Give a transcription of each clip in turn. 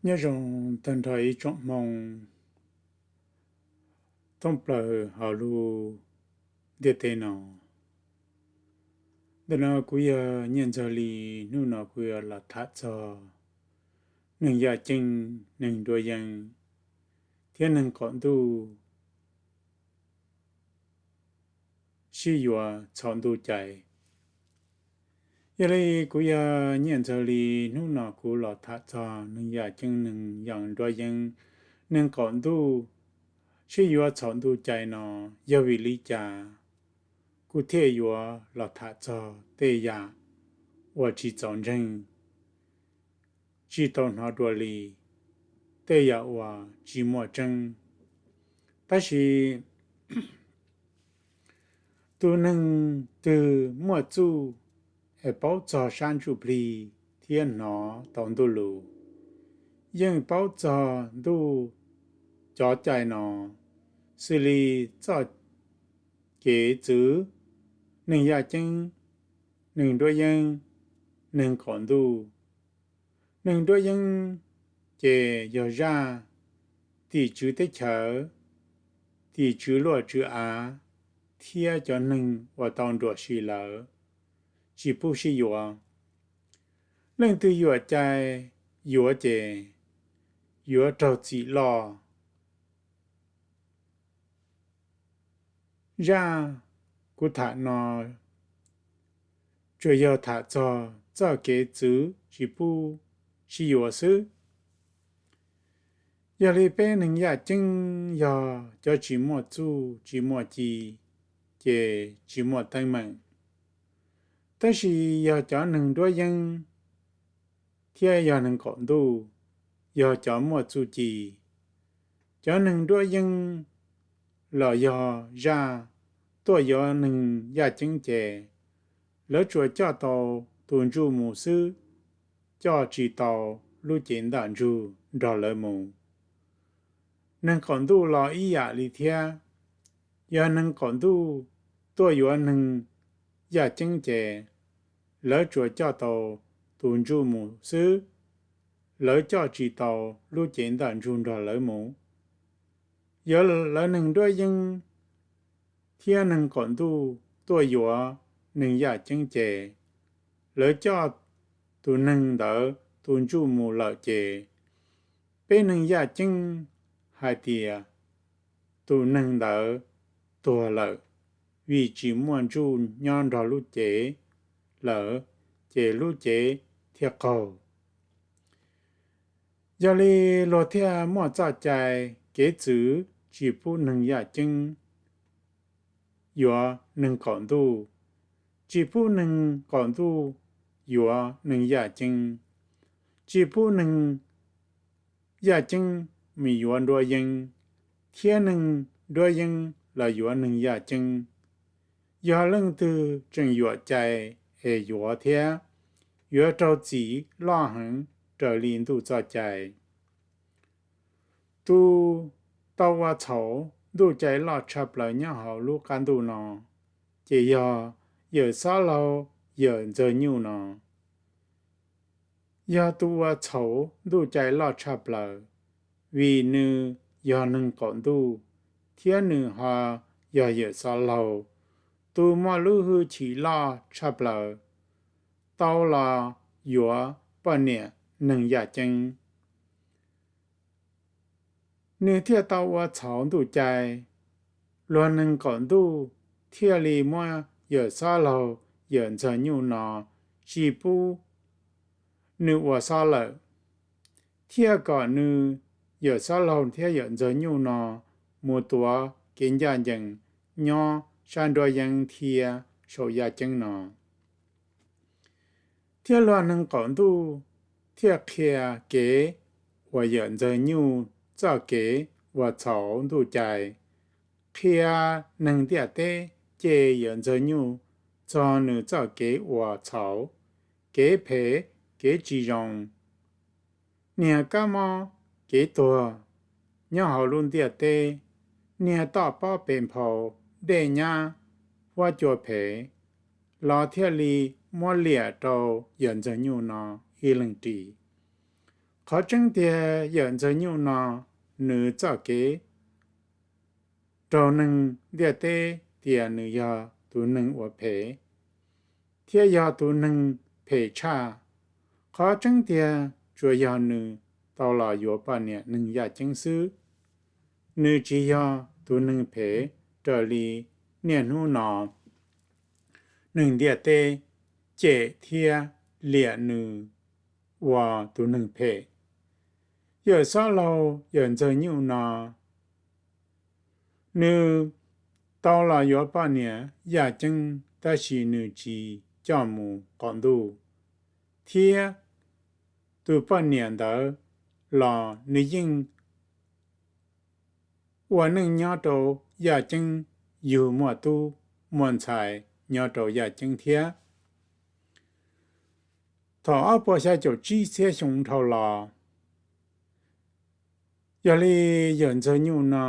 Nyob zoo tag nrho ib tsoom Hmoob thoob plaws hauv lub ntiaj teb no. Ntawm no kuv yog Nyiaj Ntxawg Lis, hnub no kuv yuav los tham txog neeg yaj ceeb, neeg nruab yeeb thiab neeg qaum ntuj sib yuav txhaum ntuj cai. Yog li kuv yog Nyiaj Ntxawg Lis, hnub no kuv los tham txog neeg yaj ceeb, neeg yaj nruab yeeb, neeg qaum ntuj sib yuav txhaum ntuj cai no yog vim li cas kuv thiaj yuav los tham txog tej yam uas tsis txaus ntseeg, tsis tau hnov dua li, tej yam uas tsis muaj tseeb. Tab sis tus neeg twg muaj txuj es paub txog sab ntsuj plig thiab hnov tau ntuj lus, yeej paub txog ntuj cov cai no, xws li txoj kev txwv, neeg yaj ceeb, neeg nruab yeeb, neeg qaum ntuj. Neeg nruab yeeb ces yog zaj, tim tswv teb chaws, tim tswv luaj tswv av, thiab cov neeg uas tau nruam sis lawm tsis pub sib yuav. Leej twg yuam cai yuav ces yuav raug txim loj. Zaj kuv tham no tsuas yog tham txog txoj kev txwv tsis pub sib yuav xwb. Yog li peb neeg yaj ceeb yog cov tsis muaj txuj tsis muaj ci, ces tsis muaj teeb meem. Tab sis yog cov neeg nruab yeeb thiab yog neeg qaum ntuj, yog cov muaj txuj ci. Cov neeg nruab yeeb los yog zaj tuaj yuav neeg yaj ceeb ces lawv tsuas coj tau tus ntsuj mus xwb, coj tsis tau lub cev ntaj ntsug nrog lawv mus. Neeg qaum ntuj los ib yam li thiab, yog neeg qaum ntuj tuaj yuav neeg yaj ceeb ces lawv tsuas coj tau tus ntsuj mus xwb, lawv coj tsis tau lub cev ntaj ntsug nrog lawv mus. Yog lawv neeg nruab yeeb thiab neeg qaum ntuj tuaj yuav neeg yaj ceeb ces lawv coj tus neeg ntawd tus ntsuj mus lawm ces peb neeg yaj ceeb hais tias tus neeg ntawd tuag lawm, vim tsis muaj ntsuj nyob nrog lub cev lawm, ces lub cev thiaj qaug. Yog li luag thiaj muaj txoj cai kev txwv tsis pub neeg yaj ceeb yuav neeg qaum ntuj, tsis pub neeg qaum ntuj yuav neeg yaj ceeb, tsis pub neeg yaj ceeb mus yuav nruab yeeb, thiab neeg nruab yeeb los yuav neeg yaj ceeb. Yog leej twg tseem yuam cai es yuav thiab, yuav raug txim loj heev raws li ntuj txoj cai. Tus tau ua txhaum ntuj cai loj tshaj plaws nyob hauv lub qab ntuj no ces yog Yawm Xob Laug, Yawm Ntxawg Nyuj no. Yog tus ua txhaum ntuj cai loj tshaj plaws, vim nws yog neeg qaum ntuj, thiab nws ho yog Yawm Xob Laug, tus muaj lub hwj chim loj tshaj plaws, tau los yuav poj niam neeg yaj ceeb. Nws thiaj tau ua txhaum ntuj cai. Luag neeg qaum ntuj thiaj li muab Yawm Xob Laug, Yawm Ntxawg Nyuj no tsis pub nws ua xob lawm, thiaj kom nws, Yawm Xob Laug thiab Yawm Ntxawg Nyuj no, mus tuav kev ncaj ncees nyob sab nruab yeeb thiab saum yaj ceeb no. Thiab luag neeg qaum ntuj thiaj qhia kev uas Yawm Ntxawg Nyuj txoj kev ua txhaum ntuj cai, qhia neeg ntiaj teb cem Yawm Ntxawg Nyuj txog nws txoj kev ua txhaum, kev phem, kev tsis zoo, niag kab mob, kev tuag nyob hauv lub ntiaj teb, niag toj pob pem nphau, dej nyab, huab cua phem, los thiaj li muab liam rau Yawm Ntxawg Nyuj no ib leeg ris. Qhov tseeb tiag yawm Ntxawg Nyuj no, nws txoj kev raug neeg ntiaj teb tias nws yog tus neeg uas phem, thiab yog tus neeg phem tshaj. Qhov tseeb tiag tsuas yog nws tau los yuav poj niam neeg yaj ceeb xwb. Nws tsis yog tus neeg phem raws li niaj hnub no neeg ntiaj teb cem thiab liam nws ua tus neeg phem. Yawm Xob Laug yawm Ntxawg Nyuj no, nws tau los yuav poj niam yaj ceeb tab sis nws tsis coj mus qaum ntuj, thiab tus poj niam ntawd los nws yeej ua neej nyob rau yaj ceeb, yug muaj tub muaj ntxhais nyob rau yaj ceeb thiab. Thaum ob puas xya caum tsib txhiab xyoo dhau los, yog li yawm Ntxawg Nyuj no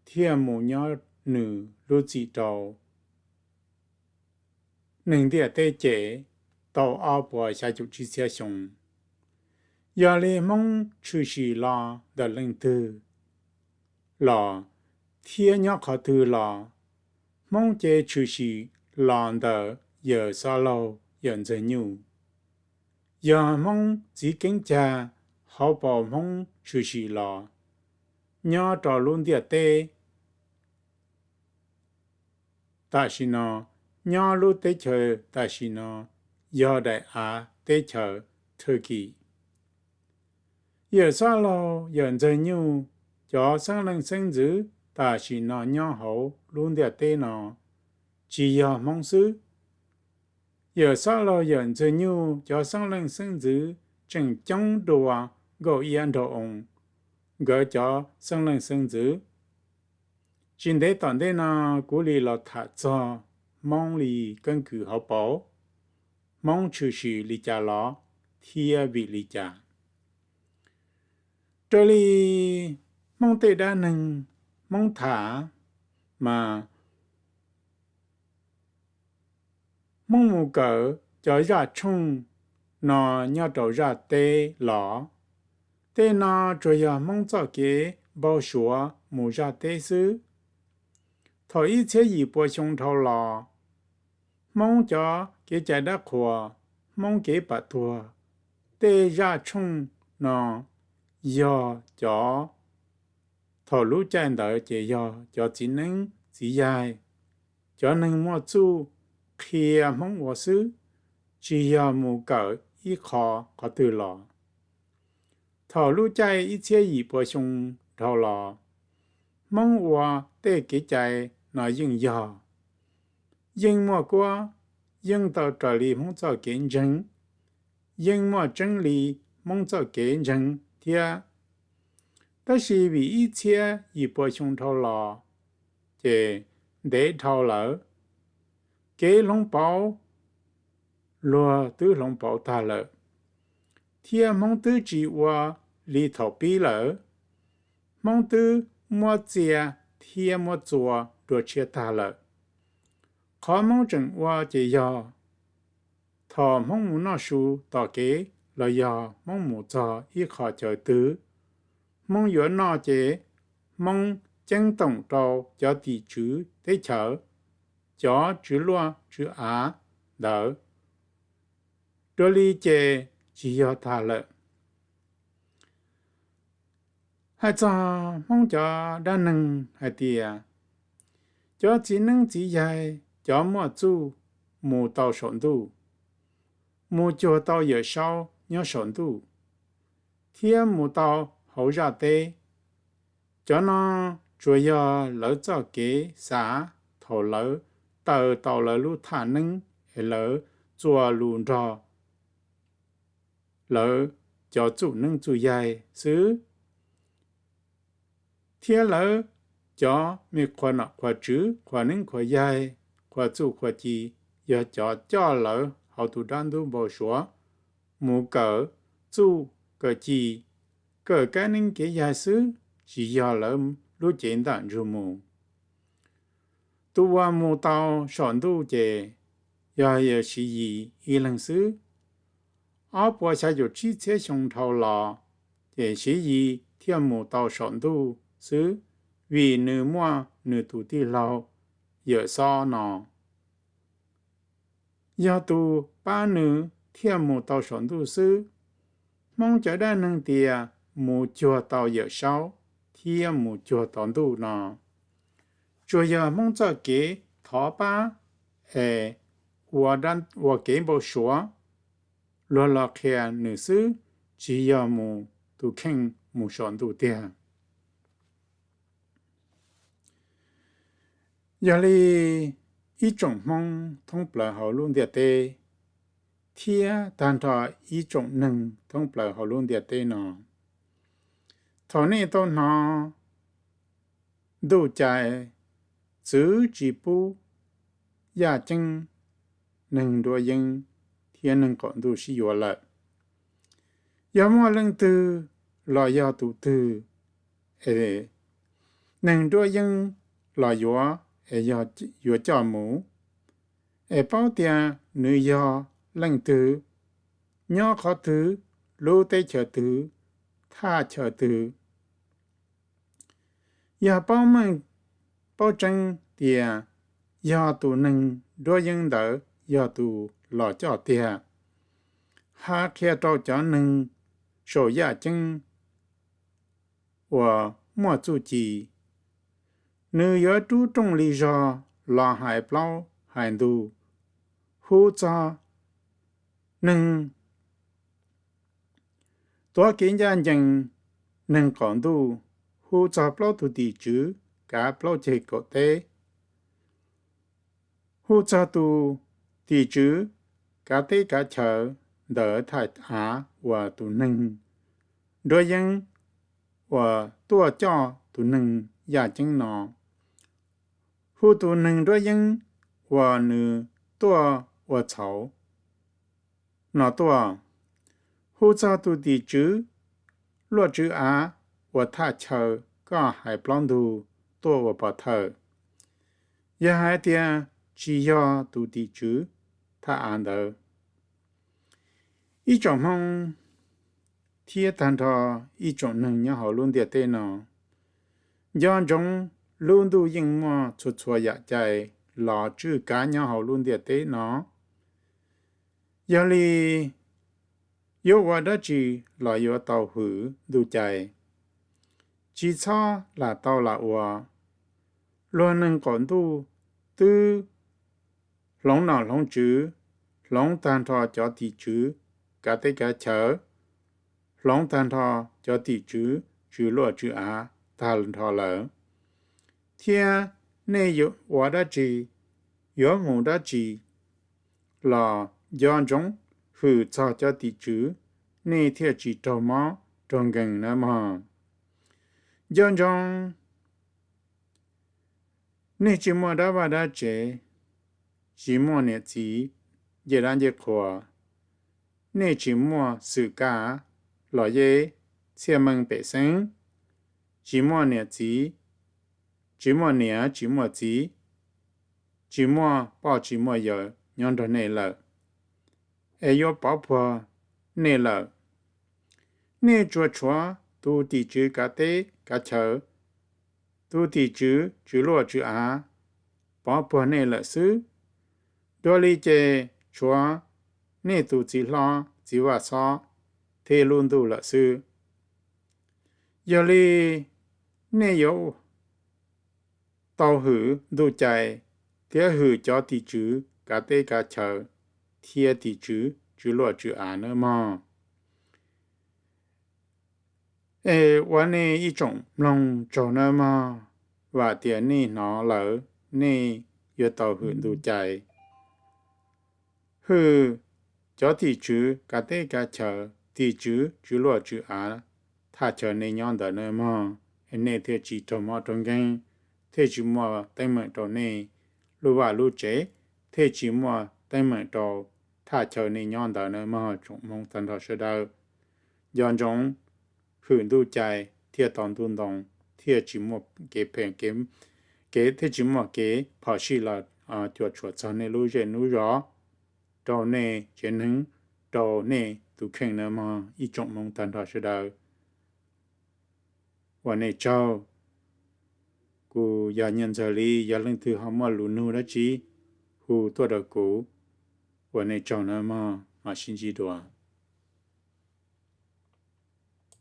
thiaj mus nyob nws lub txim rau neeg ntiaj teb cem tau ob puas xya caum tsib txhiab xyoo. Yog li Hmoob tshwm sim los ntawm leej twg los thiab nyob qhov twg los, Hmoob ces tshwm sim los ntawm yawm Xob Laug yawm Ntxawg Nyuj. Yog Hmoob txiv keeb cag hauv paus Hmoob tshwm sim los nyob rau lub ntiaj teb tam sim no, nyob lub teb chaws tam sim no yog daim av teb chaws Turkey. Yawm Xob Laug yawm Ntxawg Nyuj cov xeeb leej xeeb ntxwv tam sim no nyob hauv lub ntiaj teb no tsis yog Hmoob xwb. Yawm Xob Laug yawm Ntxawg Nyuj cov xeeb leej xeeb ntxwv tseem coob dua nkaum iab nraug oo nkawd cov xeeb leej xeeb ntxwv. Tsis ntev tom ntej no kuv li los tham txog Hmoob li keeb kwm hauv paus, Hmoob tshwm sim li cas los thiab vim li cas. Raws li Hmoob tej dab neeg Hmoob tham mas Hmoob mus kawm cov zaj tshooj no nyob rau zaj teb los, tej no tsuas yog Hmoob txoj kev npau suav mus zaj teb xwb. Thaum ib txhiab yim puas xyoo dhau los, Hmoob cov kev cai dab qhuas, Hmoob kev pam tuag, tej zaj tshooj no yog cov, thaum lub caij ntawd ces yog cov txiv neeb txiv yaig, cov neeg muaj txuj qhia Hmoob ua xwb, tsis yog mus kawm ib qho qhov twg los. Thaum lub caij ib txhiab yim puas xyoo dhau los, Hmoob ua tej kev cai no yeej yog, yeej muaj kuab, yeej tau raws li Hmoob txoj kev ntseeg, yeej muaj tseeb li Hmoob txoj kev ntseeg thiab. Tab sis vim ib txhiab yim puas xyoo dhau los, ces ntev dhau lawm, kev hloov pauv luag twb hloov pauv tag lawm, thiab Hmoob twb tsis ua li thaum pib lawm. Hmoob twb muab txia thiab muab txua dua tshiab tag lawm. Qhov Hmoob tseem ua ces yog thaum Hmoob mus noj su tom kev los yog Hmoob mus txog ib qho chaw twg, Hmoob yuav noj ces Hmoob ceeb toom rau cov tim tswv teb chaws, cov tswv luaj tswv av ntawd, dua li ces tsis yog tag lawm. Hais txog Hmoob cov dab neeg hais tias, cov txiv neeb txiv yaig cov muaj txuj mus tau saum ntuj, mus cuag tau Yawm Saub nyob saum ntuj, thiab mus tau hauv zaj teb. Cov no tsuas yog lawv txoj kev xav thaum lawv taw tau lawv lub thaj neeb es lawv txua lus nrog lawv cov txuj neeb txuj yaig xwb. Thiab lawv cov me qhua nom qhua tswv, qhua neeb qhua yaig, qhua txuj qhua ci, yog cov coj lawv hauv tus dab ntub npau suav mus kawm txuj kawm ci, kawm kab neeb kev yaig xwb, tsis yog lawv lub cev ntam ntsug mus. Tus uas mus tau saum ntuj ces yog Yawm Siv Yis ib leeg xwb. Ob puas xya caum tsib txhiab xyoo dhau los, ces Siv Yis thiaj mus tau saum ntuj xwb, vim nws muaj nws tus tij laug Yawm Xob no yog tus pab nws thiaj mus tau saum ntuj xwb. Hmoob cov dab neeg tias mus cuag tau Yawm Saub thiab mus cuag tau ntuj no, tsuas yog Hmoob txoj kev thov pab es ua kev npau suav luag los qhia nws xwb, tsis yog mus tus kheej mus saum ntuj tiag. Yog li ib tsoom Hmoob thoob plaws hauv lub ntiaj teb thiab tag nrho ib tsoom neeg thoob plaws hauv lub ntiaj teb no, thaum nej tau hnov ntuj cai, txwv tsis pub yaj ceeb, neeg nruab yeeb thiab neeg qaum ntuj sib yuav lawm, yog muaj leej twg los yog tus twg es neeg nruab yeeb los yuav es yuav coj mus, es paub tias nws yog leej twg, nyob qhov twg, lub teb chaws twg, thaj chaw twg. Yog paub meej paub tseeb tias yog tus neeg nruab yeeb ntawd yog tus los coj tiag, hais qhia rau cov neeg saum yaj ceeb uas muaj txuj ci, nws yuav rub rooj li zog los hais plaub hais ntug, hu txog neeg tuav kev ncaj ncees, neeg qaum ntuj, hu txog plaub tug tim tswv kav plaub ceg kaum teb, hu txog tus tim tswv kav teb kav chaw ntawm thaj av uas tus neeg nruab yeeb uas tuaj coj tus neeg yaj ceeb no, hu tus neeg nruab yeeb uas nws tuaj ua txhaum no tuaj, hu txog tus tim tswv luaj tswv av uas thaj chaw koj hais plaub ntug tuaj ua pov thawj. Yog hais tias tsis yog tus tim tswv thaj av ntawd, ib tsoom Hmoob thiab tag nrho ib tsoom neeg nyob hauv lub ntiaj teb no, nco ntsoov lub ntuj yeej muaj txhua txhua yam cai los tswj kav nyob hauv lub ntiaj teb no. Yog li yuav ua dab tsi los yuav tau hwm ntuj cai, tsis txhob lam tau lam ua. Luag neeg qaum ntuj twb hloov nom hloov tswv, hloov tag nrho cov tim tswv kav teb kav chaw, hloov tag nrho cov tim tswv tswv luaj tswv av tag nrho lawm, thiab nej yuav ua dab tsi, yuav mus dab tsi los nco ntsoov hwm txog cov tim tswv, nej thiaj tsis raug mob raug nkeeg nawb mog. Nco ntsoov, nej tsis muaj dab vaj dab tsev, tsis muaj niam txiv ncej dab ncej qhua, nej tsis muaj xwm kaj los yej txhiaj meej pem xeeb, tsis muaj niam txiv, tsis muaj niam tsis muaj txiv, tsis muaj poj tsis muaj yawm nyob nrog nej lawm, es yuav pov puag nej lawm. Nej tsuas tshuav tus tim tswv kav teb kav chaw, tus tim tswv tswv luaj tswv av pov puag nej lawm xwb. Dua li ces tshuav nej tus txiv hlob txiv vaj xob thiab lub ntuj lawm xwb. Yog li nej yuav tau hwm ntuj cai thiab hwm cov tim tswv kav teb kav chaw thiab tim tswv tswv luaj tswv av nawb mog. Es ua nej ib tsoom mloog tsaug nawb mog, vam tias nej hnov lawm nej yuav tau hwm ntuj cai, hwm cov tim tswv kav teb kav chaw, tim tswv tswv luaj tswv av thaj chaw nej nyob ntawd nawb mog, nej thiaj tsis raug mob raug nkeeg, thiaj tsis muaj teeb meem rau nej lub vaj lub tsev, thiaj tsis muaj teeb meem rau thaj chaw nej nyob ntawd nawb mog tsoom Hmoob tag nrho sawv daws. Nco ntsoov hwm ntuj cai thiaj tau ntuj ntoo, thiaj tsis muaj kev phem kev, thiaj tsis muaj kev phom sij los cuam tshuam txog nej lub zej lub zos, rau nej tsev neeg, rau nej tus kheej nawb mog ib tsoom Hmoob tag nrho sawv daws. Ua nej tsaug. Kuv yog Nyiaj Ntxawg li, yog leej twg ho muaj lus nug dab tsi hu tuaj rau kuv. Ua nej tsaug nawb mog, mam sib ntsib dua.